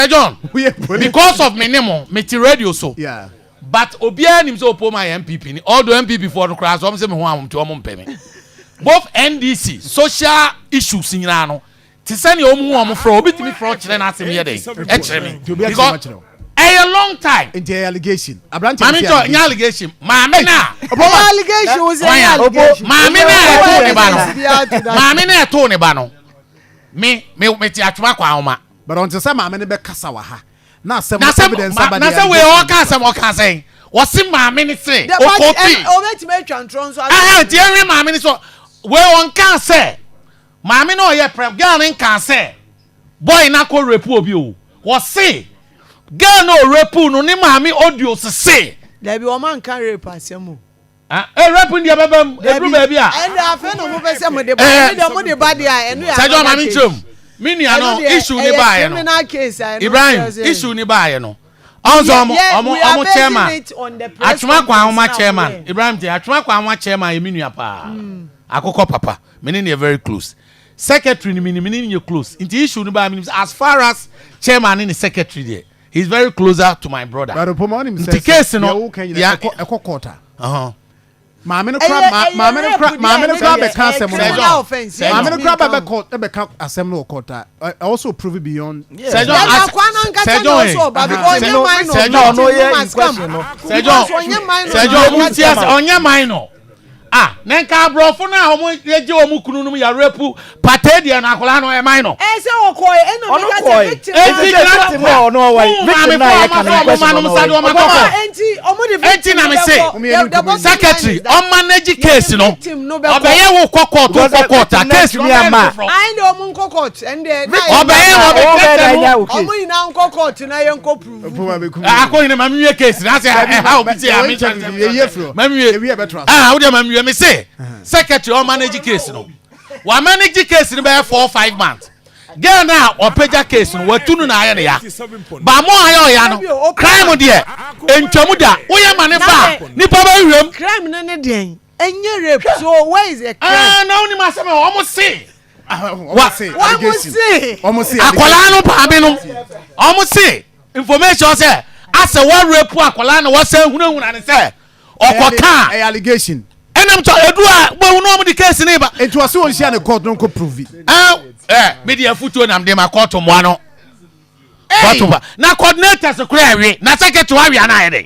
John, Woyɛ police. Because of me ne mo mete radio so, Yeah. but obiara nim sɛ Opomu ayɛ NPP ni, although NPP foɔ no koraa so ɔmo sɛ me ho ahom nti ɔmo mpɛ me. Both NDC social issues nyinaa no te sɛ nea ɔmo hu ɔmo frɛ, obi tumi frɛ ɔkyerɛ n'asɛm yɛ dɛ ɛkyerɛ me. Nti obi akyerɛ Because kyerɛ wo. Ɛyɛ long time. Nti ɛyɛ allegation. Aberante. Maame ntɔ nyɛ allegation, maame na Ɛyɛ allegation o, sɛ ɛyɛ allegation. Maame na ɛtoo ne ba no, Biara to that. Maame na ɛtoo ne ba no, me te Atwoma kɔ ahoma. But ɔnte sɛ maame no bɛkasa wɔ ha. Na asɛm Na sɛ evidence aba na de sɛ wei allegation. ɔka asɛm, ɔka sɛn? Wɔsi maame ne se But okoti. Obetumi atwa ntorɔ nso. Aha, nti ehwɛ maame ne so, wei ɔnka sɛ maame na ɔyɛ prɛ girl ne nka sɛ boy na kɔ rape obi o. Wɔsi girl na o rape no ne maame audio sise. Dabi, wɔn anka rape asɛm o. Ah, e rape ndi ɛbɛbɛ mu eduru baabi a. Ɛnna afei na mo bɛ sɛ mo de ba, ɛno deɛ mo de ba deɛ a, ɛno yɛ Sɛjɔ, another maame case. nkyɛn mu mi nua no Ɛno deɛ, issue ne ɛyɛ baayɛ no criminal case a, ɛno Ibrahim kyerɛ sɛ- issue ne baayɛ no, ɔnso ɔmo ɔmo We are ɔmo basing chairman it on the press Atwoma kwan ahoma conference now, chairman yeah. Ibrahim te Atwoma kwan ahoma chairman yɛ mi nua paa, Akokɔ Papa. Me ne ne yɛ very close. Secretary ni mi ne yɛ close, nti issue no baa mi ni, as far as chairman ne ne secretary deɛ, he is very closer to my brother. But Opomu, ɔnim sɛ Nti case no deɛ woka nyinaa ɛkɔ court a. Maame no kora Ɛyɛ maame no rape kora deɛ, maame no ɛno kora deɛ, bɛka ɛyɛ asɛm no. criminal Sir offence. Sir Maame no Ɛntumi kora nka bɛ ho. court, ɛbɛka asɛm no wɔ court a, ɛwɔ so prove beyond. Sir John, Yàrá kwan ankasa Sir na John, ɔsɔ ɔba because Sir ɔnyɛ minor. Sir John, No, Victim yɛ no in must come. question no. Sir John, Because ɔnyɛ minor. Sir Na John, mo ɔka ti ase, ɔnyɛ minor. Ah, ne nka aborɔfo no a ɔmo yɛgye wɔn kunu no mu yɛ rape pate deɛ no, akwadaa no ɔyɛ minor. Ɛ sɛ ɔkɔɛ ɛna Ɔno meka kɔɛ. sɛ victim. Enti Enti gyina victim na ɔno ɔwɔ yi. Victim na yɛ ka no in question ɔmo ɔno nsa de ɔwɔ yi. ɔmo akɔkɔ. Enti ɔmo de Enti victim na no me se, bɛkɔ. The bottom line secretary is that ɔmanage case no, victim no bɛkɔ. ɔbɛyɛ wo kɔ court, wo kɔ court a, Because case no victim ɔbɛyɛ ama. foforɔ. Ayi de ɔmo nkɔ court ɛnde. Ɔbɛyɛ Ɔwɔ ɔbɛkyerɛkyerɛ bɛyɛ na mu. ɛnya wo case. Ɔmo nyinaa nkɔ court na yɛn nkɔ prove. Opomu abɛkum. Akɔyina ma mi wie case na sɛ ɛha obi ti a mi Yɛyɛ firi hɔ. ma mi wie. Ewie bɛtra so. Ah, o de ma mi wie. Mi se secretary ɔmanage case no, wa manage case no bɛyɛ 4, 5 months. Girl na ɔpɛgya case no, watu no na ayɛ ne ya ba mo ayɛ ɔya no. Crime deɛ, ntwamu da woyɛ ma ne ba nipa bɛ wiem. Crime no ne deɛn? Ɛnyɛ rape, so where is the crime? Ah, na wonim asɛm a ɔmo se Ɔmo se Wɔn mo allegation. se. Ɔmo se akwadaa no paame no, ɔmo se information sɛ asɛ wɔrape akwadaa no, wɔsɛ hunahuna ne sɛ ɔkɔka. Ɛyɛ allegation. Ɛnam tɔ edu a wɔn nu ɔmo de case ne ba. Nti ɔse wɔn hyia ne court no nkɔ prove. Ɛ ɛ, mi de afutuo nam de ma court mmoa no, court ba na coordinators kura ɛwi na secretary wa wia na ayɛ dɛ.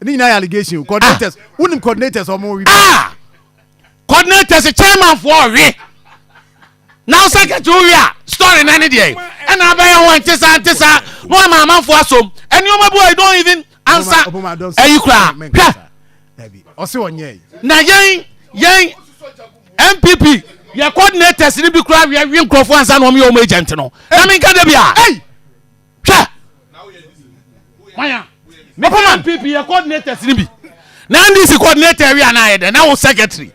Ne nyinaa yɛ allegation. Coordinators, wonim coordinators ɔmo wi. Ah, coordinators, chairman foɔ ɔwi na secretary wi a, story na ne deɛ ɛna abɛyɛ ho nte saa nte saa na wɔn ama amanfoɔ asom ɛnneɛma bi wɔ, you don't even answer. Opomu, don't Ɛyi kura hwɛ. Dabi, ɔse ɔnyɛ yi. Na yɛn NPP yɛ coordinators ni bi kura wia wi nkurɔfoɔ ansa na wɔn yɛ wɔn agent no, na mi nka de bi a hwɛ wanya mepɛ NPP yɛ coordinators ni bi na NDC coordinator wi ana ayɛ dɛ na wo secretary,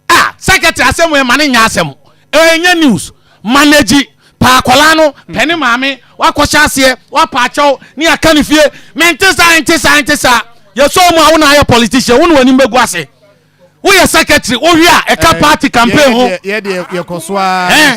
ah, secretary asɛm wɔ ma ne nya asɛm, ɛnyɛ news. Manage paakɔla no pɛne maame wakɔhyɛ aseɛ wapa akyɛw ne yɛaka ne fie. Mente saa, nte saa, nte saa. Yɛsɔ mu a, wo na ayɛ politician, wo ne w'anim bɛgu ase. Woyɛ secretary, wohwe a ɛka party campaign ho. Yɛ deɛ yɛkɔ so a. Eh.